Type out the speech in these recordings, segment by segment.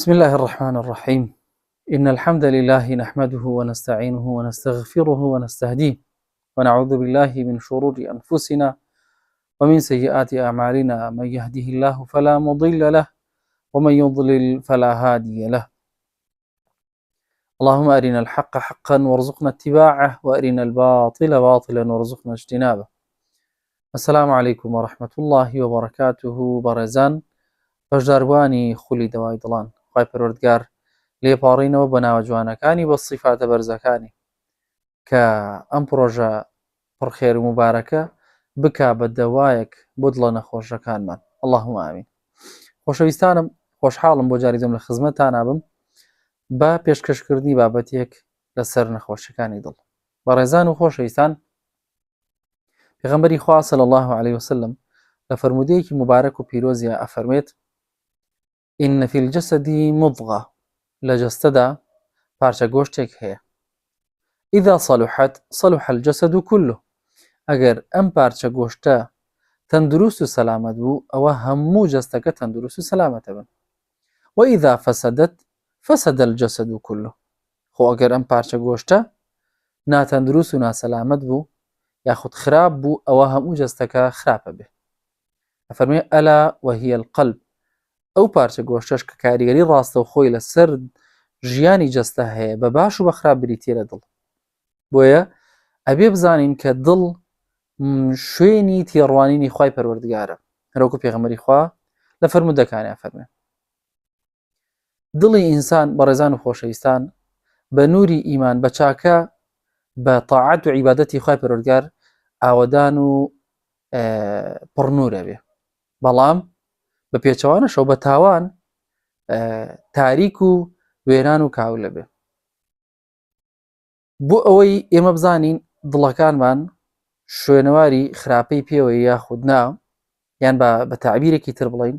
بسم الله الرحمن الرحيم إن الحمد لله نحمده ونستعينه ونستغفره ونستهديه ونعوذ بالله من شرور أنفسنا ومن سيئات أعمالنا من يهده الله فلا مضل له ومن يضلل فلا هادي له اللهم أرنا الحق حقا وارزقنا اتباعه وأرنا الباطل باطلا وارزقنا اجتنابه السلام علیکم و رحمة اللە وبرکاته بەڕێزان بەشداربووانی خولی دەوای دڵان خوای پەروەردگار لێپاڕینەوە بە ناوە جوانەکانی بە سیفاتە بەرزەکانی کە ئەم پرۆژە پڕخێر و مبارەکە بکا بە دەوایەک بۆ دڵە نەخۆشەکانمان اللهم آمین خۆشەویستانم خۆشحاڵم بۆ جاری دوم لە خزمەتتان بم بە پێشکەشکردنی بابەتێک لەسەر نەخۆشیەکانی دڵ بەڕێزان و خۆشەویستان پێغەمبەری خوا صلی الله علیه وسلم لە فەرموودەیەکی مبارەک و پیرۆزیا ئەفەرمێت إن في الجسد مضغة لە جەستەدا پارچە گۆشتێک هەیە إذا صلحت صلح الجسد كله ئەگەر ئەم پارچە گۆشتە تەندروست و سەلامەت بوو ئەوە هەموو جەستەکە تەندروست و سەلامەتە بن وإذا فسدت فسد الجسد كله خۆ ئەگەر ئەم پارچە گۆشتە ناتەندروست و ناسەلامەت بوو یاخود خراپ بوو ئەوە هەموو جەستەکە خراپە بێ ئەفەرمێ ألا وهي القلب ئەو پارچە گۆشتەش کە کاریگەری ڕاستەوخۆی لەسەر ژیانی جەستە هەیە بە باش و بە خراپ بریتە لە دڵ بۆیە ئەبێ بزانین کە دڵ شوێنی تێڕوانینی خوای پەروەردگارە هەروەکو پێغەمبەری خوا لە فەرموودەکانیان فەرمێ دڵی ئینسان بەڕێزان و خۆشەویستان بە نوری ئیمان بە چاکە بە تاعەت و عیبادەتی خوای پەروەردگار ئاوەدان و پڕنورە بێ بەڵام بە پێچەوانەشەوە بە تاوان تاریک و وێران و کاولە بێ بۆ ئەوەی ئێمە بزانین دڵەکانمان شوێنەواری خراپەی پێوە یاخود نا یان بە بە تعبیرێکی تر بڵین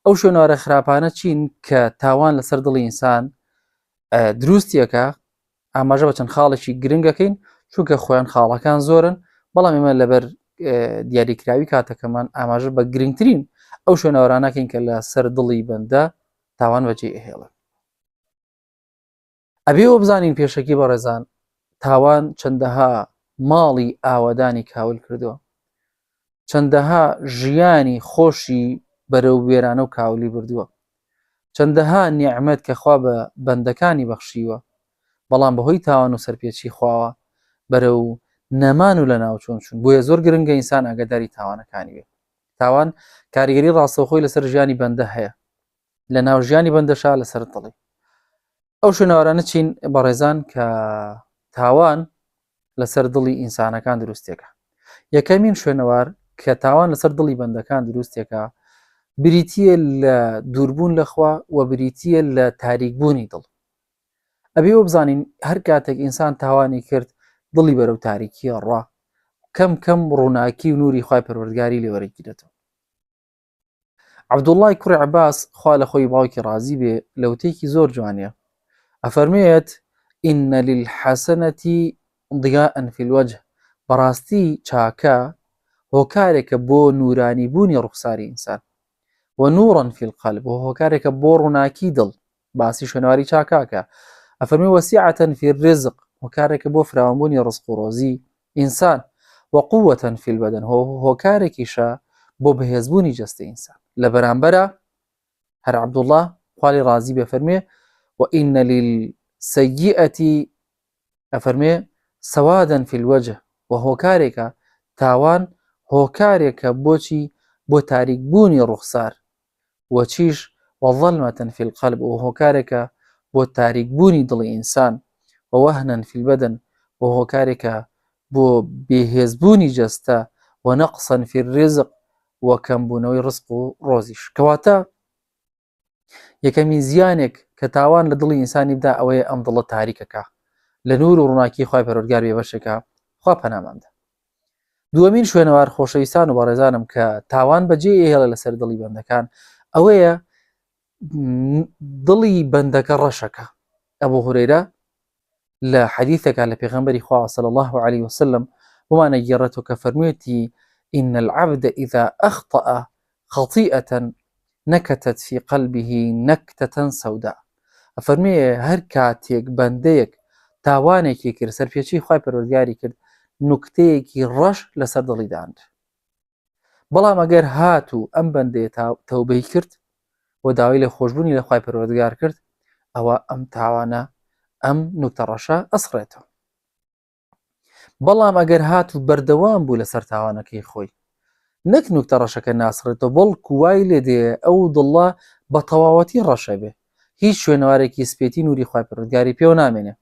ئەو شوێنەوارە خراپانە چین کە تاوان لەسەر دڵی ئینسان دروستیەکە ئاماژە بە چەند خاڵێکی گرنگەکەین چونکە خۆیان خاڵەکان زۆرن بەڵام ئێمە لەبەر دیاریکراوی کاتەکەمان ئاماژە بە گرنگترین ئەو شوێنەوارانەکەین کە لە سەر دڵی بەندە تاوان بەجێ ئەهێڵن ئەبێ ئەوە بزانین پێشەکی بەڕێزان تاوان چەندەها ماڵی ئاوەدانی کاول کردووە چەندەها ژیانی خۆشی بەرەو وێرانە و کاولی بردووە چەندەها نیعممەت کە خوا بە بەندەکانی بەخشیوە بەڵام بەهۆی تاوان و سەرپێچی خواوە بەرەو نەمان و لە ناوچۆن چون بۆیە زۆر گرنگە ئینسان ئاگاداری تاوانەکانی بێت تاوان کاریگەری ڕاستەوخۆی لەسەر ژیانی بەندە هەیە لە ناو ژیانی بەندەشا لەسەر دڵی ئەو شوێنەوارانە چین بەڕێزان کە تاوان لەسەر دڵی ئینسانەکان دروستێکە یەکەمین شوێنەوار کە تاوان لەسەر دڵی بەندەکان دروستێکە بریتە لە دووربوون لەخوا و بریتە لە تاریکبوونی دڵ ئەبێ و بزانین هەر کاتێک ئینسان تاوانی کرد دڵی بەرەو تاریکیە ڕوا کەم کەم ڕووناکی و نوری خوای پەروەردگاری لێوەرەگیرێتەوە عەبدوڵڵای کوڕی عەباس خوا لە خۆی باوکی ڕازی بێ لە وتەیەکی زۆر جوانە ئەفەرمێت إن للحسنة ضياء في الوجه بەڕاستی چاکە هۆکارێکە بۆ نورانی بوونی ڕوخساری ئینسان ونورا في القلب و هۆکارێکە بۆ ڕووناکی دڵ باسی شوێنەواری چاکاکە ئەفەرمی وسعة في الرزق هۆکارێکە بۆ فراوانبوونی ڕزق و ڕۆزی ئینسان وقوة في البدن هۆ هۆکارێکیشە بۆ بەهێزبوونی جەستەی ئینسان لە بەرامبەرە هەر عەبدوڵڵا خوالی ڕازی بێ فەرمێ وإن للسيئة ئەفەرمێ سوادا في الوجه و هۆکارێکە تاوان هۆکارێکە بۆچی بۆ تاریک بوونی ڕوخسار و چیش وظلمة في القلب و هۆکارێکە بۆ تاریک بوونی دڵی ئینسان ووهنا في البدن و هۆکارێکە بۆ بێهێزبوونی جەستە ونقصا في الرزق و کەمبوونەوەی ڕزق و ڕۆزیش کەواتە یەکەمین زیانێک کە تاوان لە دڵی ئینسانی بدا ئەوەیە ئەم دڵە تاریکەکە لە نور و ڕووناکی خوای پەروەردگار بێبەشێکە خوا پەناماندا دووەمین شوێنەوار خۆشەویستان و بەڕێزانم کە تاوان بەجێ ئێڵە لەسەر دڵی بەندەکان ئەوەیە دڵی بەندەکە ڕەشەکە ئەبوو هورەیرە لە حەدیثەکە لە پێغەمبەری خوا صلی الله عليه وسلم بۆمانە گێڕێتەوە کە فەرموویەتی إن العبد إذا أخطأ خطيئة. نكتت في قلبه نكتة سوداء ئەفەرمێ هەر کاتێک بەندەیەک تاوانێکی کرد سەرپێچی خوای پەروەردگاری کرد نوکتەیەکی ڕەش لەسەر دڵی داند بەڵام ئەگەر هاتوو ئەم بەندەیە تەوبەی کرد و داوای لە خۆشببوونی لە خوای پەروەردگار کرد ئەوە ئەم تاوانە ئەم نوکتە ڕەشە ئەسڕێتەوە بەڵام ئەگەر هات و بەردەوام بوو لەسەر تاوانەکەی خۆی نەک نوکتە ڕەشەکە ناسڕێتەوە بەڵکو وای لێ دێ ئەو دڵە بە تەواوەتی ڕەشە بێ هیچ شوێنەوارێکی سپێتی نوری خوای پەروەردگاری پێوە نامێنێ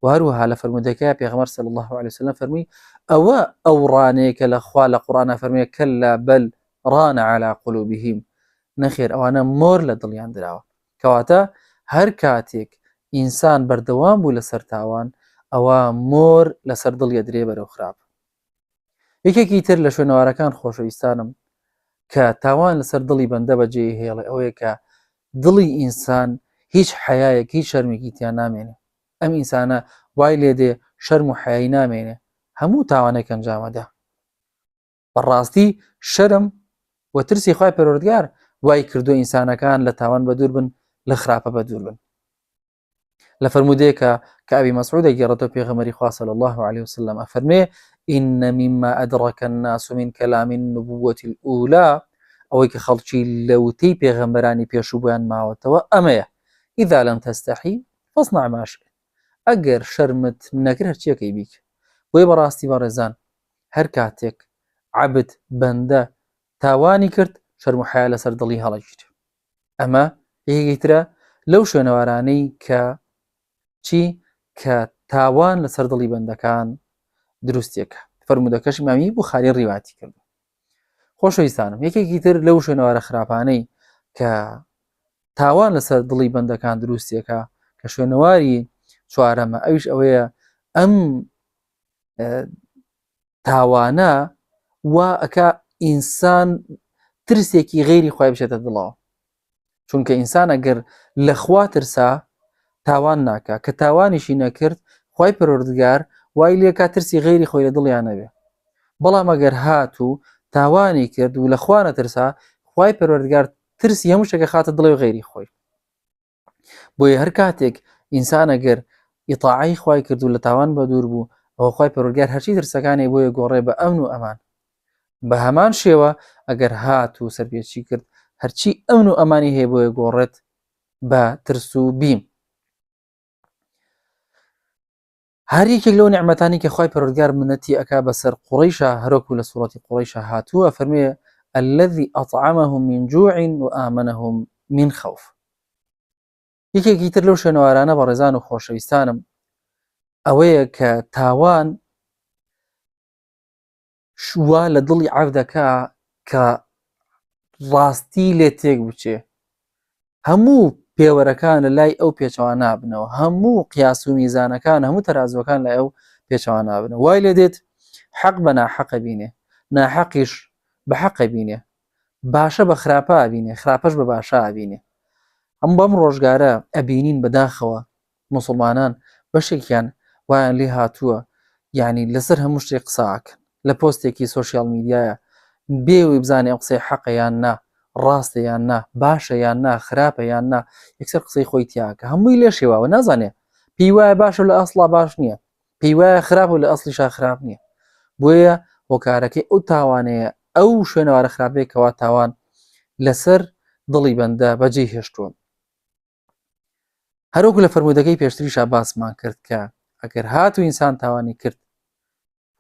و هەروەها لە فەرموودەکەی پێغەمبەر صلی الله علیه وسلم فەرمووی ئەوە ئەو ڕانەیە کە لە خوا لە قورئانا فەرمووی كلا بل ران على قلوبهم نەخێر ئەوانە مۆر لە دڵیان دراوە کەواتە هەر کاتێک ئینسان بەردەوام بوو لەسەر تاوان ئەوە مۆر لەسەر دڵی ئەدرێ بەرەو خراپ یەکێکی تر لە شوێنەوارەکان خۆشەویستانم کە تاوان لەسەر دڵی بەندە بەجێ هێڵێ ئەوەیە کە دڵی ئینسان هیچ حەیایەک هیچ شەرمێکی تیا نامێنێ ئەم ئینسانە وای لێ دێ شەرم و حەیای نامێنێ هەموو تاوانێک ئەنجامەدا بەڕاستی شەرم و ترسی خوای پەروەردگار وای کردو ئینسانەکان لە تاوان بەدوور بن لە خراپە بەدوور بن لە فەرموودەیەکە کە ئەبی مەسعود دەگێڕێتەوە پێغەمبەری خوا صلی الله علیه وسلم ئەفەرمێ إن مما أدرك الناس من كلام النبوة الأولى ئەوەی کە خەڵکی لە وتەی پێغەمبەرانی پێشوو بۆیان ماوەتەوە ئەمەیە إذا لم تستحي فاصنع ما شئت ئەگەر شەرمت نەکرد هەرچیەکەی بیک بۆیە بەڕاستی بەڕێزان هەر کاتێک عەبد بەندە تاوانی کرد شەرم و حیا لەسەر دڵی هەڵەگیرێ ئەمە یەکێکی ترە لەو شوێنەوارانەی کە چی کە تاوان لەسەر دڵی بەندەکان دروستێکە فەرمودەکەش ئیمامی بوخاری ڕیواتی کردو خۆشەویستانم یەکێکی تر لەو شوێنەوارە خراپانەی کە تاوان لەسەر دڵی بەندەکان دروستێکە کە شوێنەواری چوارەمە ئەویش ئەوەیە ئەم تاوانە وا ئەکا ئینسان ترسێکی غێری خۆی بچێتە دڵەوە چونکە ئینسان ئەگەر لە خوا ترسا تاوان ناکا کە تاوانیشی نەکرد خی پەروەردگار وای لێکا ترسی غێری خۆی لە دڵیان نەبێ بەڵام ئەگەر هات و تاوانی کرد و لە خوا نەترسا خی پەروەردگار ترسی هەموو شتێکە خاتە دڵی و غێری خۆی بۆیە هەر کاتێک ئینسان ئەگەر ئیتاعەی خوای کرد و لە تاوان بە دوور بوو ئەوە خوای پەروەردگار هەرچی ترسەکانی بۆیە گۆڕێ بە ئەمن و ئەمان بە هەمان شێوە ئەگەر هات و سەرپێچی کرد هەرچی ئەمن و ئەمانی هەیە بۆیە گۆڕێت بە ترس و بیم هەر یەکێک لەو نیعمەتانی کە خوای پەروەردگار منەتی ئەکا بەسەر قوڕەیشا هەروەکو لە سوڕەتی قوڕەیشا هاتووە فەرموێ الذی اطعمهم من جوع وآمنهم من خوف یەکێکی تر لەو شوێنەوارانە بەڕێزان و خۆشەویستانم ئەوەیە کە تاوان وا لە دڵی عەبدەکە کە ڕاستی لێ تێک بچێ هەموو پێوەرەکان لە لای ئەو پێچەوان نابنەوە هەموو قیاس و میزانەکان هەموو تەرازوەکان لای ئەو پێچەوان نابنەوە وای لێ دێت حەق بە ناحەقە بینێ ناحەقیش بە حەقە بینێ باشە بە خراپە ئەبینێ خراپەش بە باشە ئەبینێ ئەم بەم ڕۆژگارە ئەبینین بەداخەوە موسڵمانان بەشێکیان وایان لێ هاتووە یعنی لەسەر هەموو شتێک قسە ئەکەن لە پۆستێکی سۆشیال میدیایە بێوەی بزانێ ئەم قسەی حەقە یان نا ڕاستە یان نا باشە یان نا خراپە یان نا یەکسەر قسەی خۆی تیاکە هەمووی لێ شێواوە نازانێ پێی وایە باشە لە ئەسڵا باش نییە پێی وایە خراپ و لە ئەسڵیشا خراپ نییە بۆیە هۆکارەکەی ئەو تاوانەیە ئەو شوێنەوارە خراپەیە کەوا تاوان لەسەر دڵی بەندە بەجێ هێشتووە هەروەکو لە فەرموودەکەی پێشتریشا باسمان کرد کە ئەگەر هات و ئینسان تاوانی کرد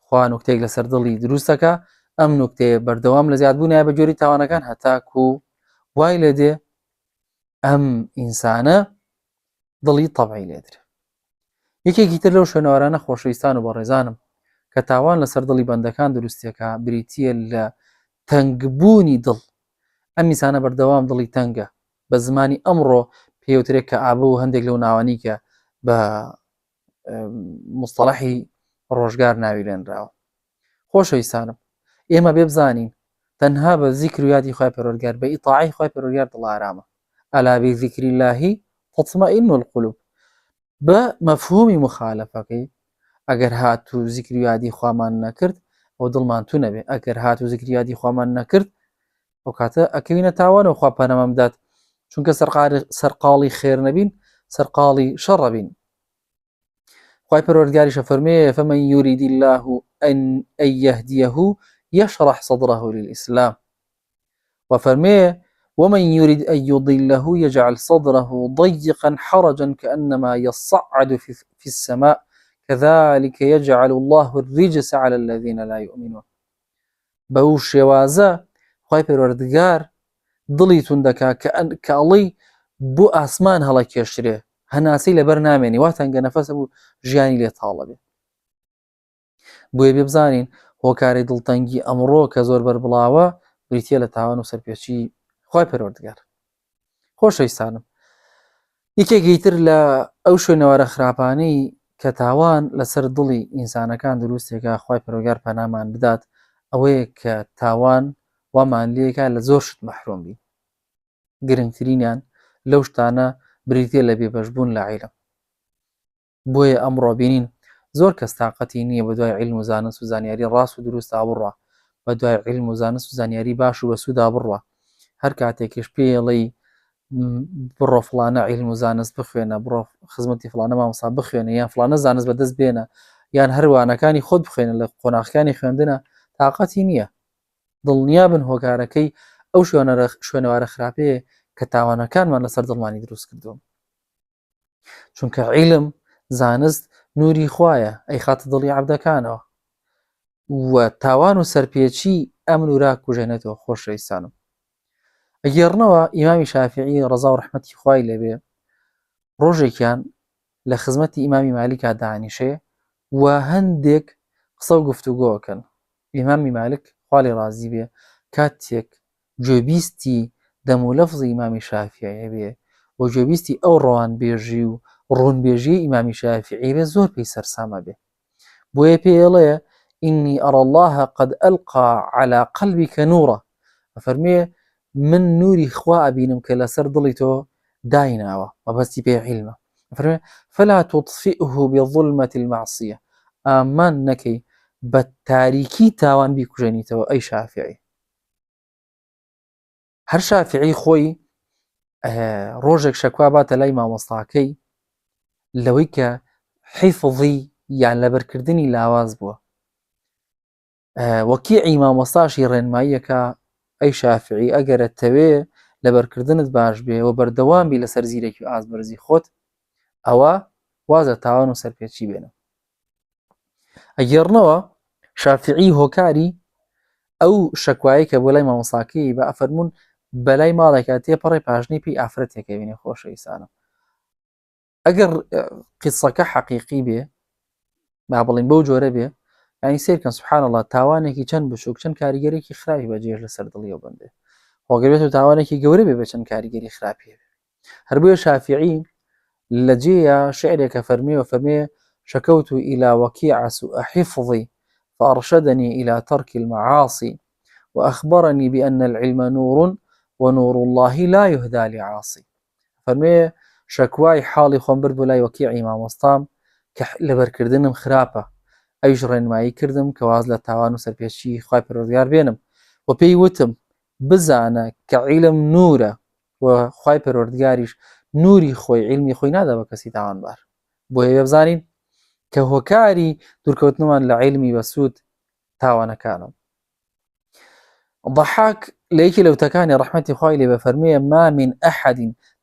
خوا نوکتێک لەسەر دڵی دروستەکە ئەم نوکتەیە بەردەوام لە زیادبوونایە بە جۆری تاوانەکان هەتاکو وای لێ دێ ئەم ئینسانە دڵی تەبعی لێدرێ یەکێکی تر لەو شوێنەوارانە خۆشەویستان و بەڕێزانم کە تاوان لەسەر دڵی بەندەکان دروستێکە بریتە لە تەنگبوونی دڵ ئەم ئینسانە بەردەوام دڵی تەنگە بە زمانی ئەمڕۆ پێوترێک کە ئابە و هەندێک لەو ناوانی کە بە مستەڵحی ڕۆژگار ناوی لێنراوە خۆشەویستانم ئێمە بێ بزانین تەنها بە زیکر و یادی خوای پەروەردگار بە ئیتاعی خوای پەروەردگار دڵ ئارامە ألا بذكر الله تطمئن القلوب بە مەفهومی مخالفەکەی ئەگەر هاتوو زیکر و یادی خوامان نەکرد ئەو دڵمان تو نەبێ ئەگەر هاتوو زیکر یادی خوامان نەکرد. ئەو کاتە ئەکەوینە تاوانەوە خوا پەنامان بدات چونکە سەرقاڵی خێر نەبین سەرقاڵی شەڕەبین خوای پەروەردگاریش ئەفەرموێ فمن يريد الله أن أن يهديه يشرح صدره للإسلام وفرمي ومن يريد أن يضله يجعل صدره ضيقا حرجا كأنما يصعد في, في السماء كذلك يجعل الله الرجس على الذين لا يؤمنون بەو شێوازە خوای پەروەردگار دڵی توند دەکا کە ئەڵێی بۆ ئاسمان هەڵەکێشرێ هەناسەی لەبەر نامێنی وا تەنگە نەفەسە بوو ژیانی لێ تاڵە بێ بۆیە بێ بزانین هۆکاری دڵتەنگی ئەمڕۆ کە زۆر بەربڵاوە بریتە لە تاوان و سەرپێچی خوای پەروەردگار خۆشەویستانم یەکێکی تر لە ئەو شوێنەوارە خراپانەی کە تاوان لەسەر دڵی ئینسانەکان دروستێکە خوای پەروەردگار پەنامان بدات ئەوەیە کە تاوان وامان لێکا لە زۆر شت مەحروم بین گرنگترینیان لەو شتانە بریتە لە بێبەشبوون لە عیلم بۆیە ئەمڕۆ بینین زۆر کەس تاقەتی نییە بەدوای عیلم و زانست و زانیاری ڕاست و دروستا بڕوا، بەدوای عیلم و زانست و زانیاری باش و بەسوودا بڕوا. هەر کاتێکیش پێیڵێی بڕۆ فڵانە عیلم و زانست بخوێنە، بڕۆ خزمەتی فڵانە مامۆستا بخوێنە یان فڵانە زانست بەدەست بێنە یان هەر وانەکانی خۆت بخوێنە لە قۆناغەکانی خوێندنە، تاقەتی نییە. دڵنیا بن هۆکارەکەی ئەو شوێنەوارە خراپەیە کە تاوانەکانمان لەسەر دڵمانی دروست کردووە. چونکە عیلم زانست نوری خوایە ئەیخاتە دڵی عەبدەکانەوە و تاوان و سەرپێچی ئەم نورا کوژێنێتەوە خۆشەویستانم ئەگێڕنەوە ئیمامی شافعی ڕەزا و ڕەحمەتی خوای لێبێ ڕۆژێکیان لە خزمەتی ئیمامی مالیکا دانیشێ و هەندێک قسە و گفتوگۆکەن ئیمامی مالک خوا لێی ڕازی بێ کاتێک گوێبیستی دەم و لەفزی ئیمامی شافیعی بێ و گوێبیستی ئەو ڕەوانبێژی و ڕوونبێژیی ئیمامی شافیعی بێ زۆر پێی سەرسامە بێ بۆیە پێی ئەڵێ إني أرى الله قد ألقى على قلبك نورا ئەفەرموێ من نوری خوا ئەبینم کە لەسەر دڵی تۆ دایناوە مەبەستی پێ عیلمە فەرمێ فلا تطفئه بظلمة المعصية ئامان نەکەی بە تاریکی تاوان بیکوژێنیتەوە ئەی شافعی هەر شافعی خۆی ڕۆژێک شەکوا باتە لای مامۆستاکەی لەوەی کە حیفظی یان لەبەرکردنی لاواز بووە وەکیعی مامۆستاشی ڕێنماییەکە ئەی شافعی ئەگەرە تەوێ لەبەرکردنت باش بێ و بەردەوام بی لەسەر زیرەکی و ئاست بەرزی خۆت ئەوە وازە تاوان و سەرپێچی بێنە ئەگێڕنەوە شافعی هۆکاری ئەو شەکوایی کە بۆ لای مامۆساکەی بە ئەفەرمونون بەلای ماڵێکە تێپەڕێ پاژنەی پێی ئافرەتێکە بینێ خۆشەویستانم ئەگەر قیسەکە حەقیقی بێ با بڵین بەو جۆرە بێ ینی سیرکەن سبحان الله تاوانێکی چەند بچوک چەند کاریگەرێکی خراپی بەجێش لەسەر دڵیەوە بندێ خۆگەرێت و تاوانێکی گەورە بێ بە چەند کاریگەری خراپی هەبێ هەر بۆیە شافعی لە جێیە شعرێکە فەرمی و فەرمێ شكوت إلى وكيع سوء حفظي فأرشدني إلى ترك المعاصي وأخبرني بأن العلم نور ونور الله لا يهدى لعاصي فەرمێ شەکوای حاڵی خۆم برد بۆ لای وەکیعی مامۆستام کە لەبەرکردنم خراپە ئەویش ڕێنمایی کردم کە واز لە تاوان و سەرپێچی خوای پەروەردگار بێنم و پێی وتم بزانە کە عیلم نورە و خوای پەروەردگاریش نوری خۆی عیلمی خۆی نادا بە کەسی تاوانبار بۆیە بزانین کە هۆکاری دوورکەوتنمان لە عیلمی بەسوود تاوانەکانم ضحاك لە یەکی لە وتەکانی ڕەحمەتی خوای لێ بەفەرموێ ما من أحد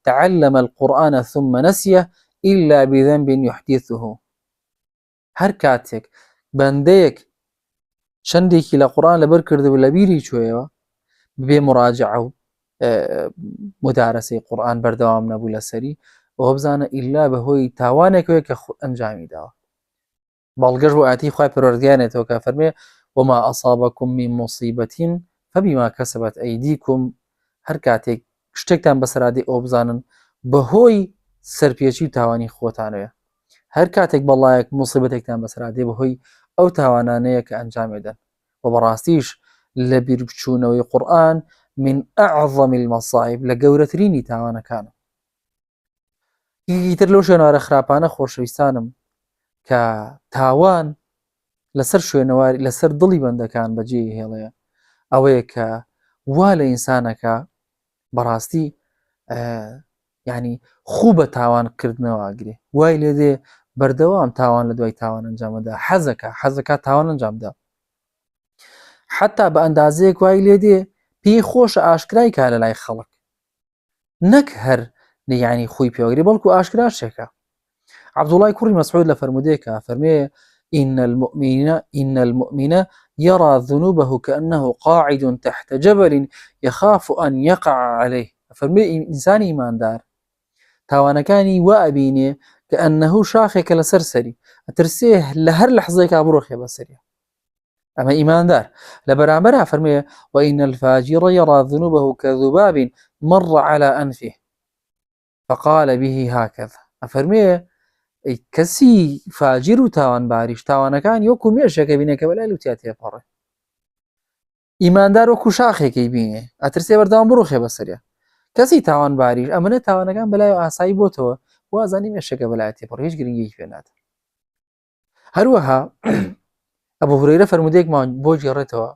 تعلم القرآن ثم نسيه إلا بذنب يحدثه هەر کاتێک بەندەیەک چەندێکی لە قورآن لەبەر کردبوو لە بیری چۆیەوە بێ مراجعە و مدارەسەی قورآن بەردەوام نەبوو لەسەری ئەوە بزانە ئیلا بەهۆی تاوانێکەوەی کە ئەنجامی داوە بەڵگەش بۆ ئاەتی خوای پەروەردگارێتەوە کە فەرمێ وما أصابكم من مصيبة فبما كسبت أيديكم هەر کاتێک شتێکتان بەسەرادی ئەو بزانن بەهۆی سەرپێچی و تاوانی خۆتانەوە هەر کاتێک بەڵایەک مصیبەتێکتان بەسەرادێ بەهۆی ئەو تاوانانەیە کە ئەنجامێدەن و بەڕاستیش لە بیربچوونەوەی قورئان من أعظم المصائب لە گەورەترینی تاوانەکانە یەکێکی تر لەو شوێنەوارە خراپانە خۆشەویستانم کە تاوان لەسەر شوێنەواری لەسەر دڵی بەندەکان بەجێ هێڵێ ئەوەیە کە وا لە ئینسانەکە بەڕاستی ینی خوو بە تاوان کردنەوە گرێ وای لێ دێ بەردەوام تاوان لە دوای تاوان ئەنجامەدا حەزەکە حەزەکە تاوان ئەنجامدا حتا بە ئەندازەیەک وای لێ دێ پێی خۆشە ئاشکرای کا لە لای خەڵک نەک هەر یعنی خۆی پێوەگری بەڵکو ئاشکرا شێکە عبدوڵای کوڕی مەسعود لە فەرمودەیەکە فەرمێ إن المؤمن إن المؤمن يرى ذنوبه كأنه قاعد تحت جبل يخاف أن يقع عليه فەرمێ ئینسانی ئیماندار تاوانەکانی وا ئەبینێ کە ئەنەهو شاخێکە لەسەر سەری ئەترسێ لە هەر لەحزەیەکا بڕۆخێ بەسەریە ئەمە ئیماندار لە بەرامبەرا فەرمێ وإن الفاجر يرى ذنوبه كذباب مر على أنفه فقال به هكذا ئەفەرمێ کەسی فاجیر و تاوانباریش تاوانەکان وەکو مێشێکە بینێ کە بەلای لوتیا تێپەڕێ ئیماندار وەکو شاخێکی بینێ ئەترسێ بەردەوام بڕوخێ بەسەریا کەسی تاوانباریش ئەمنە تاوانەکان بەلای ئاسایی بۆتەوە وازانی مێشەکە بەلای تێپەڕ هیچ گرنگیی پێ نادە هەروەها ئەبو هورەیرە فەرمودەیەکمان بۆ گێڕێتەوە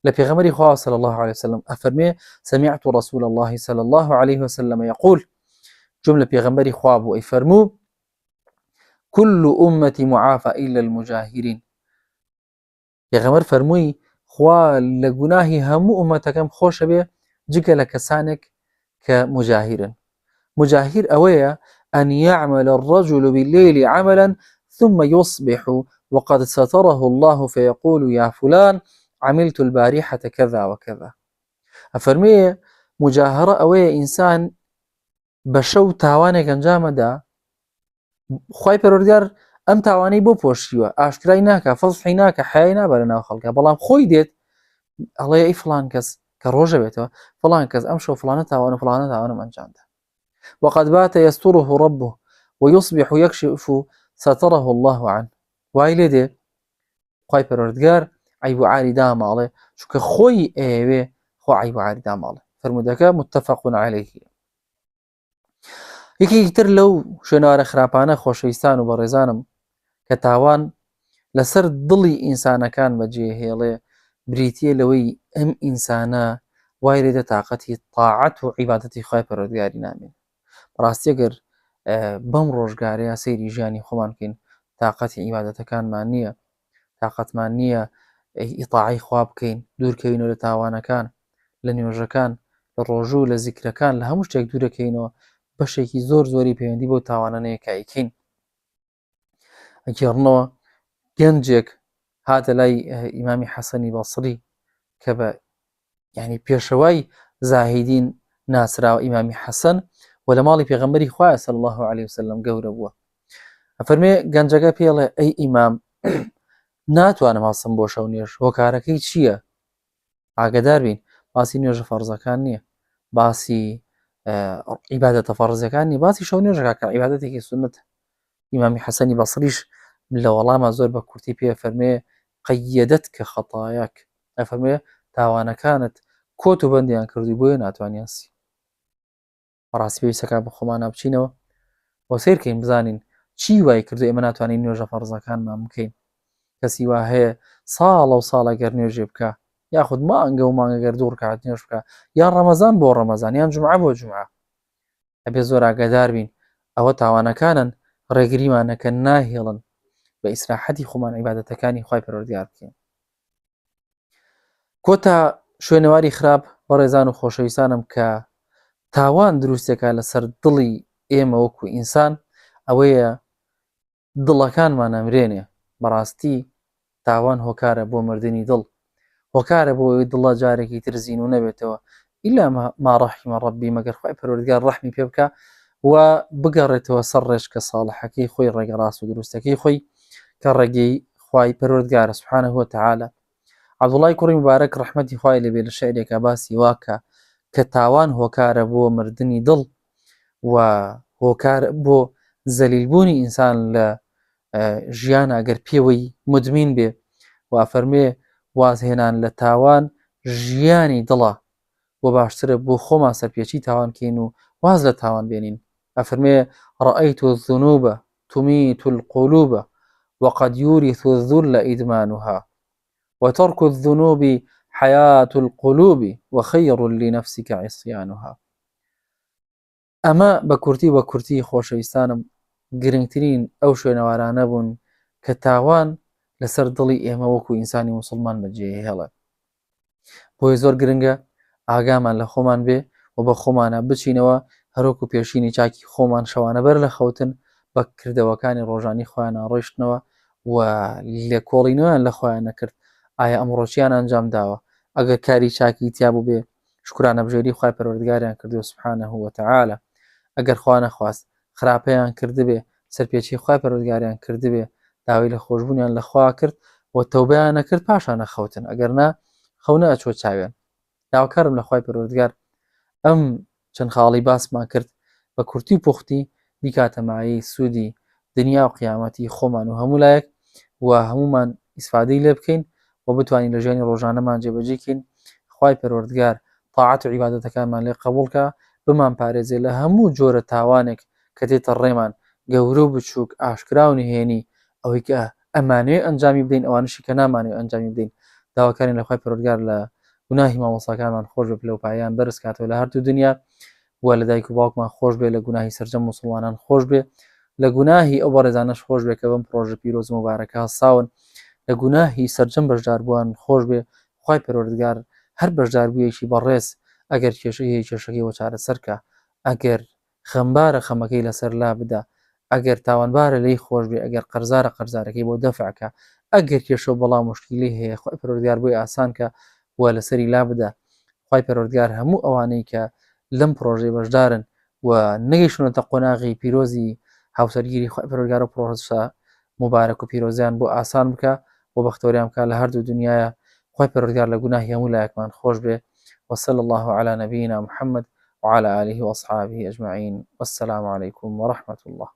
لە پێغەمبەری خوا صلی الله عليه وسلم ئەفەرمێ سمعت رسول الله صلى الله عليه وسلم يقول جملە پێغەمبەری خوا بوو ئەی فەرموو كل أمتي معافى إلا المجاهرين پێغەمبەر فەرمووی خوا لە گوناهی هەموو ئومەتەکەم خۆشە بێ جگە لە کەسانێک کە مجاهیرن مجاهیر ئەوەیە أن يعمل الرجل بالليل عملا ثم يصبح وقد ستره الله فيقول يا فلان عملت البارحة كذا وكذا ئەفەرمێ مجاهرە ئەوەیە ئینسان بە شەو تاوانێک ئەنجامەدا خی پەروەردگار ئەم تاوانەی بۆ پۆشیوە ئاشکرای ناکە فەزحی ناکە حیای نابە لە ناو خەڵکە بەڵام خۆی دێت ئەڵێ ئەی فلان کەس کە ڕۆژە بێتەوە فلان کەس ئەم شەو فلانە تاوان و فلانە تاوانم ئەنجامدا وقد بات يستره ربه ويصبح يكشف ستره الله عنه وای لێ دێ خوای پەروەردگار عیب و عاری داماڵێ چونکە خۆی ئەیەوێ خۆ عیب و عاری داماڵێ فەرموودەکە متفق عليه یەکێکی تر لەو شوێنەوارە خراپانە خۆشەویستان و بەڕێزانم کە تاوان لەسەر دڵی ئینسانەکان بەجێ هێڵێ بریتە لەوەی ئەم ئینسانە وای لێدە تااقەتی تاعەت و عیبادەتی خوای پەروەردگاری نامێن بەڕاستی گەر بەم ڕۆژگارەیە سەیری ژیانی خۆمان بکەین تااقەتی عیبادەتەکانمان نییە تااقەتمان نییە ئیتاعی خوا بکەین دوورکەوینەوە لە تاوانەکان لە نوێژەکان لە ڕۆژوو لە زیکرەکان لە هەموو شتێک دوورەکەینەوە بەشێکی زۆر زۆری پەیوەندی بەو تاوانانەیە کە ئەیکەین ئەگێڕنەوە گەنجێک هاتە لای ئیمامی حەسەنی بەسری کە بە ینی پێشەوای زاهیدین ناسراوە ئیمامی حەسەن و لە ماڵی پێغەمبەری خوایە صلی الله عليه وسلم گەورە بووە ئەفەرمێ گەنجەکە پێڵێ ئەی ئیمام ناتوانم هەڵسم بۆ شەو نوێژ هۆکارەکەی چییە ئاگدار بین باسی نوێژە فەرزەکان نییە باسی عیبادەتە فەرزەکان نیە باسی شەو نوێژەکە کە عیبادەتێکی سنت ئیمامی حەسەنی بەسریش لە وەڵامە زۆر بە کورتی پێ فەرمێ قەیەدەت کە خەتایەک ئەفەرمێ تاوانەکانت کۆت و بەندیان کردووی بۆیە ناتوانیان سی بەڕاستی پێویستەکە بە خۆمانە بچینەوە و سیرکەین بزانین چی وای کردو ئێمە ناتوانین نوێژە فەرزەکانمان بکەین کەسی وا هەیە ساڵە و ساڵە گەر نوێژێ بکە یاخود مانگە و مانگە گەر دوو ڕکات نوێژ بکە یان ڕەمەزان بۆ ڕەمەزان یان جمعە بۆ جمعە ئەبێ زۆر ئاگادار بین ئەوە تاوانەکانن ڕێگریمانەکە ناهێڵن بە ئیسراحەتی خۆمان عیبادەتەکانی خوای پەروەردگار بکەین کۆتا شوێنەواری خراپ بەڕێزان و خۆشەویستانم کە تاوان دروستێکە لەسەر دڵی ئێمە وەکو ئینسان ئەوەیە دڵەکانمان ئەمرێنێ بەڕاستی تاوان هۆکارە بۆ مردنی دڵ هۆکارە بۆ ئەوەی دڵە جارێکی تر زینوو نەبێتەوە ئیلا ما ڕەحیمە ڕەبی مەگەر خوای پەروەردگار ڕەحمی پێ بکا و بگەڕێتەوە سەر ڕێچکە ساڵحەکەی خۆی ڕێگە ڕاست و دروستەکەی خۆی کە ڕێگەی خوای پەروەردگارە سبحانه وتعالی عەبدوڵای کوڕی مبارەک ڕەحمەتی خوای لێبێ لە شعرێکا باسی واکە کە تاوان هۆکارە بۆ مردنی دڵ و هۆکار بۆ زەلیلبوونی ئینسان لە ژیان ئەگەر پێوەی مدمین بێ و ئەفەرمێ وازهێنان لە تاوان ژیانی دڵە و باشترە بۆ خۆمان سەرپێچی تاوان کەین و واز لە تاوان بێنین ئەفەرمێ رأيت الذنوب تميت القلوب وقد يورث الذل إدمانها وترك الذنوب حیاة القلوب وخیر لنفسک عصیانها. ئەمە بە کورتی بە کورتی خۆشەویستانم گرنگترین ئەو شوێنەوارانە بوون کە تاوان لەسەر دڵی ئێمە وەکو ئینسانی موسڵمان بەجێهێڵێ. بۆیە زۆر گرنگە ئاگامان لە خۆمان بێ و بە خۆمانە بچینەوە هەرۆک و پێشینی چاکی خۆمان شەوانە بەر لە خەوتن بە کردەوەکانی ڕۆژانی خۆیان ڕۆیشتنەوە و لێکۆڵینەوەیان لە خۆیان نەکرد ئایا ئەمڕۆ چیان ئەنجام داوە ئەگەر کاری چاکی تیا بووبێ شکرانە بژێری خوای پەروەردگاریان کردو سبحانه وتعالی ئەگەر خوا نەخواست خراپەیان کردبێ سەرپێچی خوای پەروەردگاریان کردبێ داوای لە خۆشبوونیان لە خوا کرد و تەوبەیان نەکرد پاشان نەخەوتن ئەگەر نا خەو نەئەچووە چاویان داواکارم لە خوای پەروەردگار ئەم چەند خاڵی باسمان کرد بە کورتی و پوختی بیکاتە مایەی سوودی دنیا و قیامەتی خۆمان و هەموو لایەک و هەمومان ئیسفادەی لێ بکەین و بتوانین لە ژیانی ڕۆژانەمان جێبەجێ کەین خوای پەروەردگار تاعەت و عیبادەتەکانمان لێ قبوڵ کا بمان پارێزێ لە هەموو جۆرە تاوانێک کە دێتە ڕێمان گەورە و بچووک ئاشکرا و نهێنی ئەوەی کە ئەمانەوێ ئەنجامی بدەین ئەوانشی کە نامانەوێ ئەنجامی بدەین داواکارین لە خوای پەروەردگار لە گوناهی مامۆستاکانمان خۆش بێ پلە و پایەیان بەرز کاتەوە لە هەردوو دنیا و لە دایک و باوکمان خۆش بێ لە گوناهی سەرجەم موسڵمانان خۆش بێ لە گوناهی ئەو بەڕێزانەش خۆش بێ کە بەم پڕۆژە پیرۆز موبارەکە هەستاون لە گوناهی سەرجەم بەشداربووان خۆش بێ خوای پەروەردگار هەر بەشداربوویەکی بەڕێز ئەگەر کێشەی هەیە کێشەکەی بۆ چارەسەر کا ئەگەر خەمبارە خەمەکەی لەسەر لا بدا ئەگەر تاوانبارە لێی خۆش بێ ئەگەر قەرزارە قەرزارەکەی بۆ دەفع کا ئەگەر کێشە و بەڵا موشکیلەی هەیە خوای پەروەردگار بۆی ئاسان کا و لەسەری لا بدا خوای پەروەردگار هەموو ئەوانەی کە لەم پڕۆژەی بەشدارن و نەگەیشتونەتە قۆناغی پیرۆزی هاوسەرگیری خوای پەروەردگار و پڕۆسە موبارەک و پیرۆزیان بۆ ئاسان بکا و بەختەوەریان بکا لە هەردوو دنیایا خوای پەروەردگار لە گوناهی هەموو لایەکمان خۆش بێ وصلی اللە علی نبینا محمد وعلی آله واصحابه اجمعین والسلام علیکم ورحمة اللە.